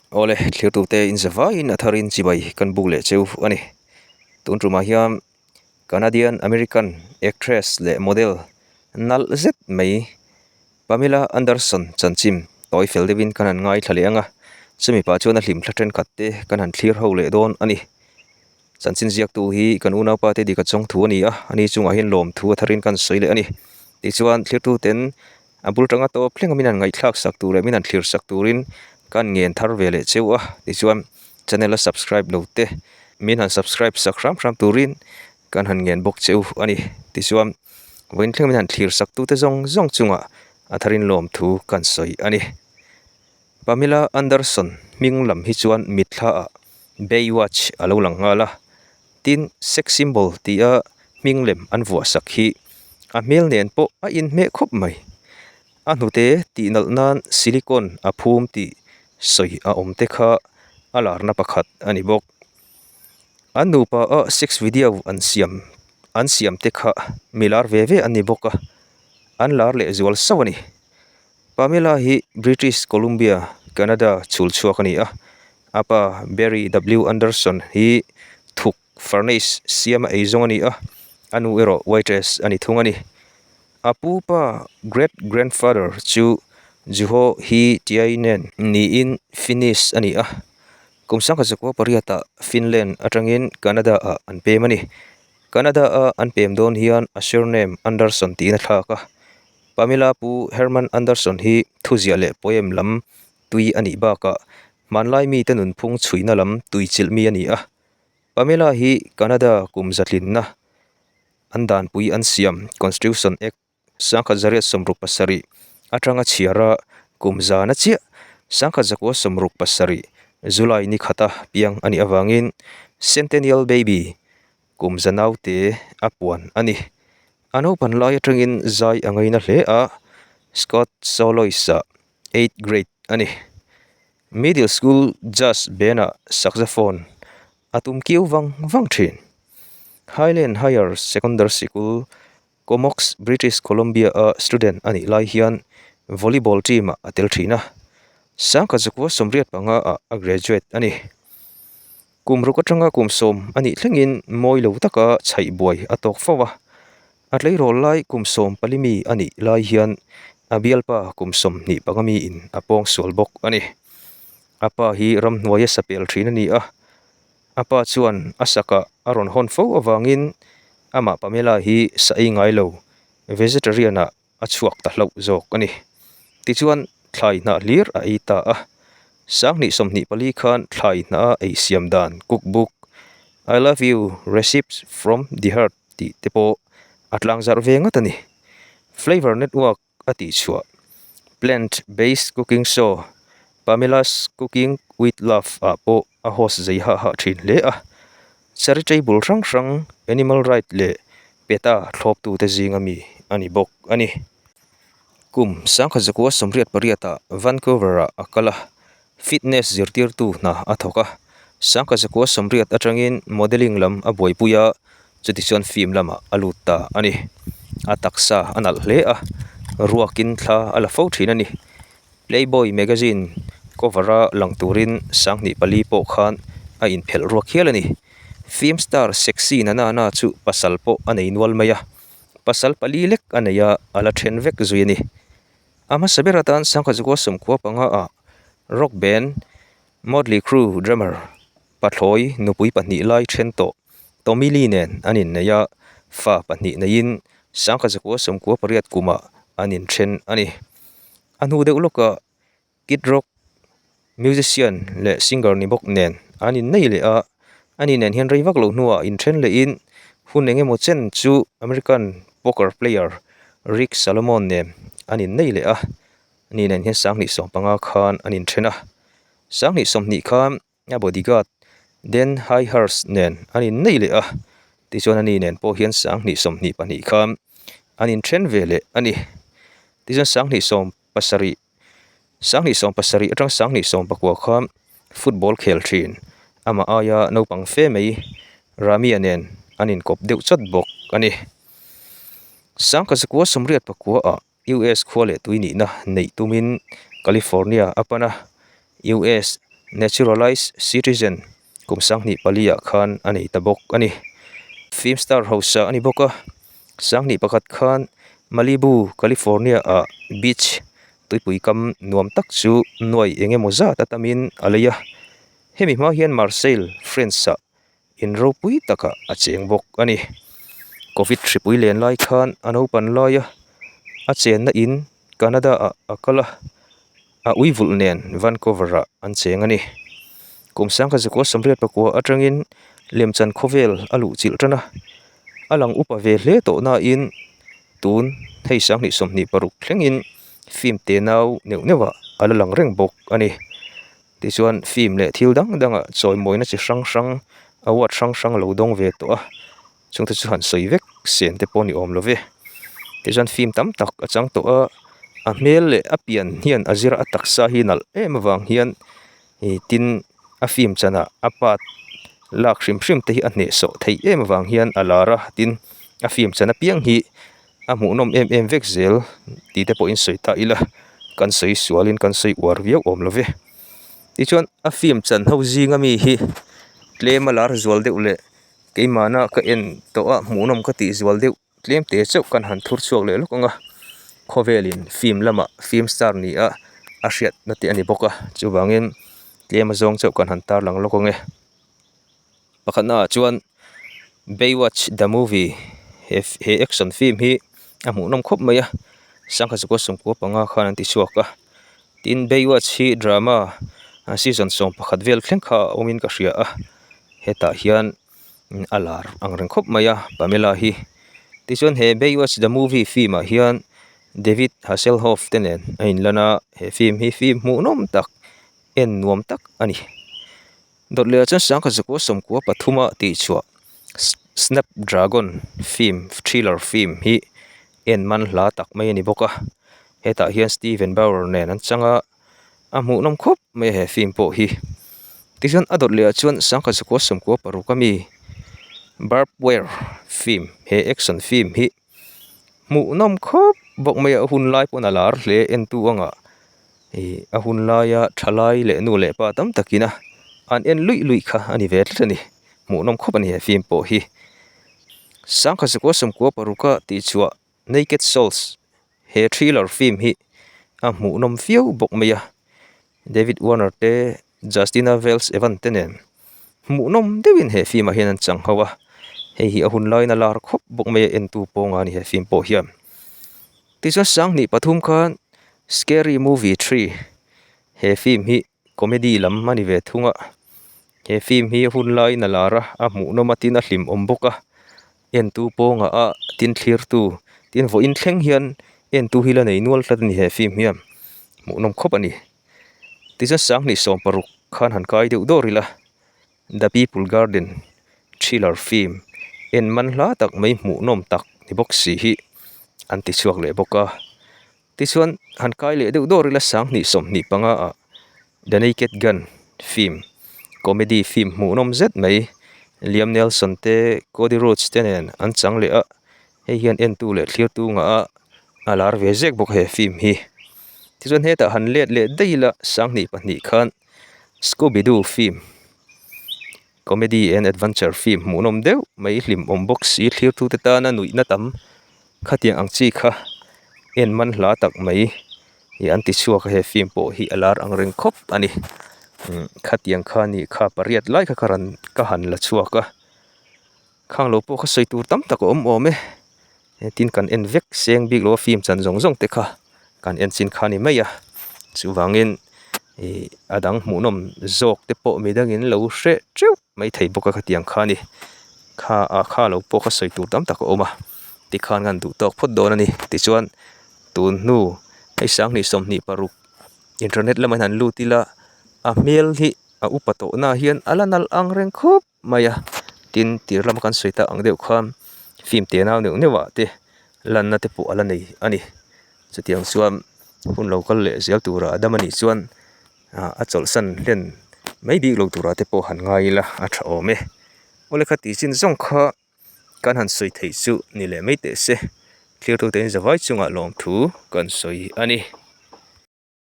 Awle, thlirtute inzavaiin a tharin chibai kan buk leh cheu a ni. Tun tumah hian Canadian American actress leh model nalh zet mai Pamela Anderson chanchin tawi fel deuhin kan han ngaithla leh ang a, chumi pah chuan a hlimthla thenkhat te kan han thlir ho leh dawn a ni. Chanchin ziaktu hi kan unaupa te dika chawng thu a ni a, ani chungah hian lawmthu a tharin kan sawi leh a ni. Tichuan thlirtuten A bul tanga tawp thleng a min han ngaihthlak sak tur leh min han thlir sak turin ka han ngen thar ve leh cheu a, tichuan channel a subscribe lo te min han subscribe sak hram hram turin kan han ngen bawk cheu a ni. Tichuan vawiin thleng min han thlir sak tute zawng zawng chungah a tharin lawmthu kan sawi a ni. Pamela Anderson hming lam hi chuan mitthla ah Baywatch a lo lang nghal a, Tin, sex symbol tia hming lem an vuah sak hi a hmel nen pawh a inhmeh khawp mai. A hnute tih nalh nan silicone a phum tih sawi a awm te kha a larna pakhat a ni bawk. An nupa a sex video an siam an siam te kha mi lar ve ve an ni bawk a, an lar leh zual sauh a ni. Pamela hi British Columbia, Canada chhul chhuak a ni a. A pa Barry W. Anderson hi thuk furnace siama ei zawng a ni a, a nu erawh waitress a ni thung a ni. A pu pa great grandfather chu Juho Hyytiäinen niin Finnish a ni a. Kum sangkhat zakua pariatah Finland atangin Canada ah an pem a ni. Canada a an pem dawn hian a surname Anderson tiin a thlak a. Pamela Pu Herman Anderson hi thuziah leh poem lam tui a nih bakah hmanlai mite nunphung chhuihna lam tui chilh mi a ni a. Pamela hi Canada kum zatlinna an danpui an siam Constitution Act sangkhat zariat 67 atanga chhiara kum zana chiah sangkhat zakua 67 July ni khata piang a nih avangin Centennial Baby kum za naute a puan a ni. A naupan lai atangin zai a ngaina hle a, Scott Solois-a eighth grade a ni. Middle school jazz band-ah saxophone a tum kiu vang vang thin. Highland Higher Secondary Sikul, Comox, British Columbia-a student a nih lai hian volleyball team-ah a tel thin a, sangkhat zakua 85-ah a graduate a ni. Kum ruk atanga kum sawm a nih thlengin mawi lo taka chhaih buai a tawk fo a, a tleirawl lai kum 14 mi a nih lai hian a bialpa kum 25 miin a pawng sual bawk a ni. A pa hi ramhnuaia sapel thin a ni a, a pa chuan a sakah a rawn hawn fo avangin amah Pamela hi sa ei ngai lo vegetarian-ah a chhuak ta hlauh zawk a ni. Tichuan, thlai hnah hlir a ei ta a. Sanghnih 24 khan thlai hnah a ei siam dan cookbook I love you, Recipes from the Heart tih te pawh a tlangzarh ve ngat a ni. Flavour Network a tihchhuah Plant Based Cooking Show Pamela's Cooking with Love ah pawh a host zei hah hah thin hle a. Charitable hrang hrang, animal right leh PETA thlawptute zinga mi a ni bawk a ni. Kum sangkhat zakua 88-ah Vancouver-ah a kal a, fitness zirtirtu hna a thawk a. Sangkhat zakua 80 atangin modelling lam a buaipui a, chutichuan film lamah a lut ta a ni. A taksa a nalh hle a, ruakin thla a la fo thin a ni. Playboy magazine cover a lang turin 2004 pawh khan a inphelh ruak hial a ni. Film star sexy na na na chu pasal pawh a nei nual mai a, pasal pali lek a nei a, a la then vek zui a ni. A hmasa ber atan sangkhat zakua 95 ah rock band Motley Crue drummer pathlawi nupui pahnih lai then tawh Tommy Lee nen an innei a, fa pahnih neiin sangkhat zakua 98 kumah an inthen a ni. A hnu deuh lawkah Kid Rock musician leh singer ni bawk nen an innei leh a, ani nen hian rei vak lo hnuah inthen lehin hun eng emaw chen chu American poker player Rick Salomon nen an innei leh a, ani nen hian 2015 khan an inthen a, 2020 khan A bodyguard Dan Hayhurst nen an innei leh a, tichuan ani nen pawh hian 2022 khan an inthen ve leh a ni. Tichuan 2017 2017 atang 2019 khan football khel thin amah aia naupang fe mai Ramia nen an inkawp deuh chawt bawk a ni. 1989 ah US khua leh tui nihna neih tumin California a pan a, US. Naturalized citizen kum 2004 ah khan a nei ta bawk a ni. Film star hausa a ni bawk a, 21 khan Malibu, California ah beach tuipui kam nuam tak chu nuai eng emaw zat a tamin a lei a. Hemi hma hian Marseille, France ah in ropui takah a cheng bawk a ni. Covid hripui len lai khan a naupan laia a chenna in Canada ah a kal a, a ui vulh nen Vancouver ah an cheng a ni. Kum 1989 atangin lemchan khawvel a luh chilh tan a, a lang upa ve hle tawh nain tun hei 2026 thlengin film tenau neuh neuhah a la lang reng bawk a ni. Tichuan film leh thil dang dangah chawimawina chi hrang hrang award hrang hrang a lo dawng ve tawh a, chungte chu han sawi vek sen te pawh ni awm lo ve. Tichuan film tam tak a chang tawh a, a hmel leh a pian hian a zira a taksa hi nalh em avang hian ih tin a film chanah a part lak hrim hrim te hi a hnehsawh theih em avang hian a lar a, tin a film chan apiang hi a hmuhnawm em em vek zel tih te pawhin sawi ta ila kan sawi sualin kan sawi uar viau awm lo ve. Tichuan a film chan ho zinga mi hi tlem a lar zual deuh leh keimahna ka en tawh a hmuhnawm ka tih zual deuh tlem te chauh kan han thur chhuak leh lawk ang a, khawvelin film lamah film star ni a a hriatna te a ni bawk a chuvangin tlem a zawng chauh kan han tarlang lawk ang e. Pakhatna ah chuan Baywatch the movie he he action film hi a hmuhnawm khawp mai a sangha zakua sawmkua panga khan an ti chhuak a tin Baywatch hi drama season 11 vel thleng kha a awmin ka hria a hetah hian a lar ang reng khawp mai a Pamela hi tichuan he Baywatch the movie film ah hian David Hasselhoff te nen a inlan a he film hi film hmuhnawm tak en nuam tak a ni. Dawt leh ah chuan sangha zakua sawmkua pathuma tih chhuah Snapdragon film thriller film hi en man hla tak mai a ni bawk a hetah hian Steven Bauer nen an chang a a hmuhnawm khawp mai a he film pawh hi tichuan a dawt leh ah chuan sangha zakua sawmkua paruk ami Barb wire film he action film hi hmuhnawm khawp bawk mai a a hun lai pawn a lar hle entu anga Ih a hun laia thalai leh nu leh pa tam takin a an en luih luih kha a ni ve tlat a ni hmuhnawm khawp a ni he film pawh hi sangkha zakua sawmkua paruka tih chhuah naked souls he thriller film hi a hmuhnawm viau bawk mai a David Warner te Justina Wells Evan te nen hmuhnawm deuhin he film ah hian an chang ho a hei hi a hun laiin a lar khawp bawk mai a entu pawnga a ni he film pawh hian tichuan 2003 khan Scary Movie 3 he film hi comedy lam a ni ve thung a he film hi a hun laiin a lar a a hmuhnawm a tin a hlimawm bawk a entu pawngah a tin thlirtu tin vawiin thleng hian entu hi la nei nual tlat a ni he film hian hmuhnawm khawp a ni. Tichuan 2016 khan han kai deuh dawr ila The People Garden thriller film en man hla tak mai hmuhnawm tak ni bawk si hi an ti chhuak leh bawk a tichuan han kai leh deuh dawr ila 2025 ah The Naked Gun film comedy film hmuhnawm zet mai Liam Neeson te Cody Rhodes te nen an chang leh a. Hei hian entu leh thlirtu ngah a a lar ve zek bawk he film hi. Tichuan hetah han let leh daih ila 2002 khan Scooby Doo film comedy and adventure film hmuhnawm deuh mai hlimawm bawk si thlirtu te tana nuihna tam khatiang ang chi kha en man hla tak mai ih an ti chhuak a he film pawh hi a lar ang reng khawp a ni. Khatiang kha ni kha pariat lai kha ka han la chhuak a. Khang lo pawh kha sawi tur tam tak a awm awm e tin kan en vek seng bik lo a film chan zawng zawng te kha kan en chin kha a ni mai a chuvangin ih a dang hmuhnawm zawk te pawh midangin lo hreh teuh mai thei bawk a khatiang kha a ni kha ah kha lo pawh kha sawi tur tam tak a awm a tikhan kan duh tawk phawt dawn a ni tichuan tun hnu hei 2026 internet lamah hian han lut ila a hmel hi a upa tawh na hian a la nalh ang reng khawp. mai a tin tir lama kan sawi tak ang deuh khan film te nau neuh neuh ah te lanna te pawh a la nei a ni chutiang chuan hun lo kal leh zel turah a dam a nih chuan ah a chawlhsan hlen mai bik lo turah te pawh han ngai ila a tha awm e awle kha tih chin zawng kha kan han sawi theih chu ni leh mai teh se thlir tu te in zavai chungah lawmthu kan sawi a ni.